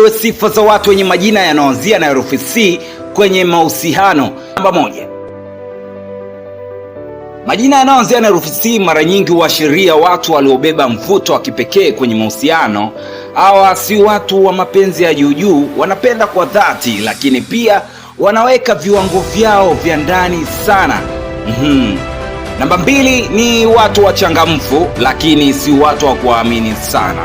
Tuelewe sifa za watu wenye majina yanayoanzia na herufi C kwenye mahusiano. Namba 1. Majina yanayoanzia na herufi C mara nyingi huashiria watu waliobeba mvuto wa kipekee kwenye mahusiano. Hawa si watu wa mapenzi ya juu juu, wanapenda kwa dhati, lakini pia wanaweka viwango vyao vya ndani sana. Namba 2 ni watu wachangamfu, lakini si watu wa kuamini sana.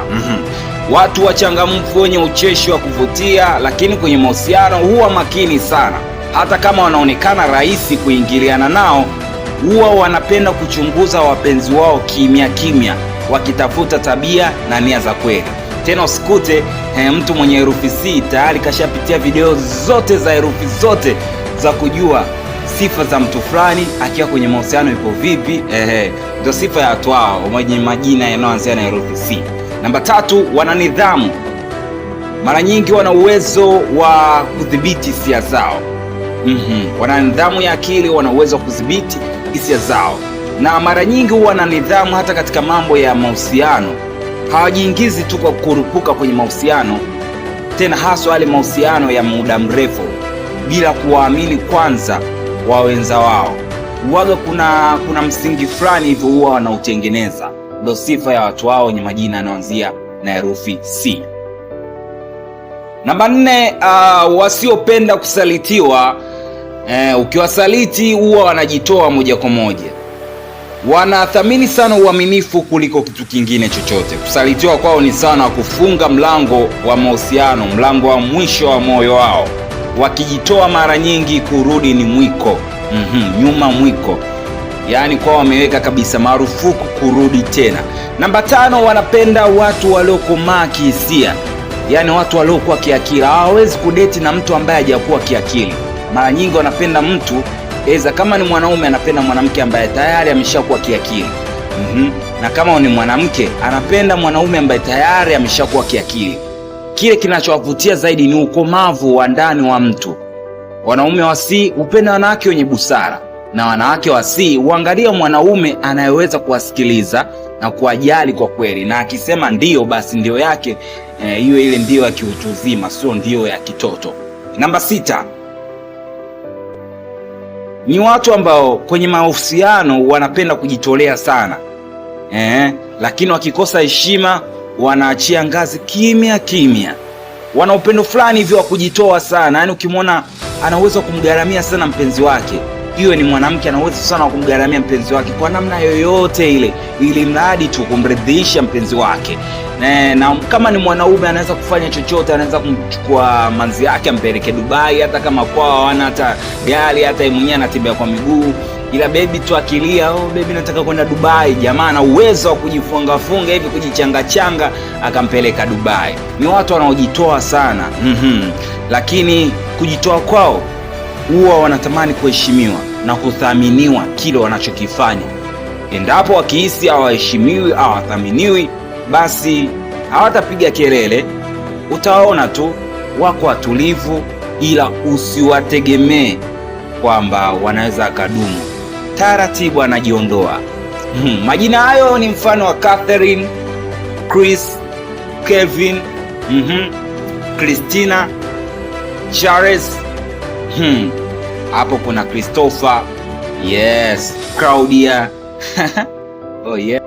Watu wachangamfu wenye ucheshi wa kuvutia, lakini kwenye mahusiano huwa makini sana. Hata kama wanaonekana rahisi kuingiliana nao, huwa wanapenda kuchunguza wapenzi wao kimya kimya, wakitafuta tabia na nia za kweli. Tena usikute mtu mwenye herufi C tayari kashapitia video zote za herufi zote za kujua sifa za mtu fulani akiwa kwenye mahusiano ipo vipi. Ndio sifa ya watu hao wenye majina yanayoanzia na herufi C. Namba 3, wana nidhamu. Mara nyingi wana uwezo wa kudhibiti hisia zao. Wana nidhamu ya akili, wana uwezo wa kudhibiti hisia zao, na mara nyingi huwa na nidhamu hata katika mambo ya mahusiano. Hawajiingizi tu kwa kurupuka kwenye mahusiano, tena haswa yale mahusiano ya muda mrefu, bila kuwaamini kwanza wawenza wao. Huwaga kuna msingi fulani hivyo huwa wanautengeneza. Ndio sifa ya watu wao wenye majina yanayoanzia na herufi C. Namba 4, wasiopenda kusalitiwa. Ukiwasaliti huwa wanajitoa moja kwa moja. Wanathamini sana uaminifu kuliko kitu kingine chochote. Kusalitiwa kwao ni sana kufunga mlango wa mahusiano, mlango wa mwisho wa moyo wao. Wakijitoa mara nyingi kurudi ni mwiko. Nyuma mwiko. Yaani kwao wameweka kabisa marufuku kurudi tena. Namba 5, wanapenda watu waliokomaa kihisia. Yaani watu waliokuwa kiakili. Hawawezi kudeti na mtu ambaye hajakuwa kiakili. Mara nyingi wanapenda mtu eza, kama ni mwanaume anapenda mwanamke ambaye tayari ameshakuwa kiakili. Na kama ni mwanamke anapenda mwanaume ambaye tayari ameshakuwa kiakili. Kile kinachowavutia zaidi ni ukomavu wa ndani wa mtu. Wanaume wa C hupenda wanawake wenye busara, na wanawake wa C huangalia mwanaume anayeweza kuwasikiliza na kuwajali kwa kweli, na akisema ndio basi ndio yake, hiyo ile ndio ya kiutu uzima, sio ndio ya kitoto. Namba 6, ni watu ambao kwenye mahusiano wanapenda kujitolea sana. Lakini wakikosa heshima wanaachia ngazi kimya kimya. Wana upendo fulani hivyo wa kujitoa sana. Yaani ukimwona ana uwezo kumgharamia sana mpenzi wake. Iwe ni mwanamke ana uwezo sana wa kumgharamia mpenzi wake kwa namna yoyote ile, ili mradi tu kumridhisha mpenzi wake. Na kama ni mwanaume anaweza kufanya chochote, anaweza kumchukua manzi yake ampeleke Dubai, hata kama kwao hawana hata gari, hata yeye mwenyewe anatembea kwa miguu, ila baby tu akilia, oh baby nataka kwenda Dubai, jamaa ana uwezo wa kujifunga funga hivi, kujichanga changa akampeleka Dubai. Ni watu wanaojitoa sana. Lakini kujitoa kwao huwa wanatamani kuheshimiwa na kuthaminiwa kile wanachokifanya. Endapo wakihisi hawaheshimiwi, hawathaminiwi, basi hawatapiga kelele, utaona tu wako watulivu, ila usiwategemee kwamba wanaweza kudumu. Taratibu anajiondoa. Majina hayo ni mfano wa Catherine, Chris, Kevin, Christina, Charles, hapo kuna Christopher, yes, Claudia. Oh yeah.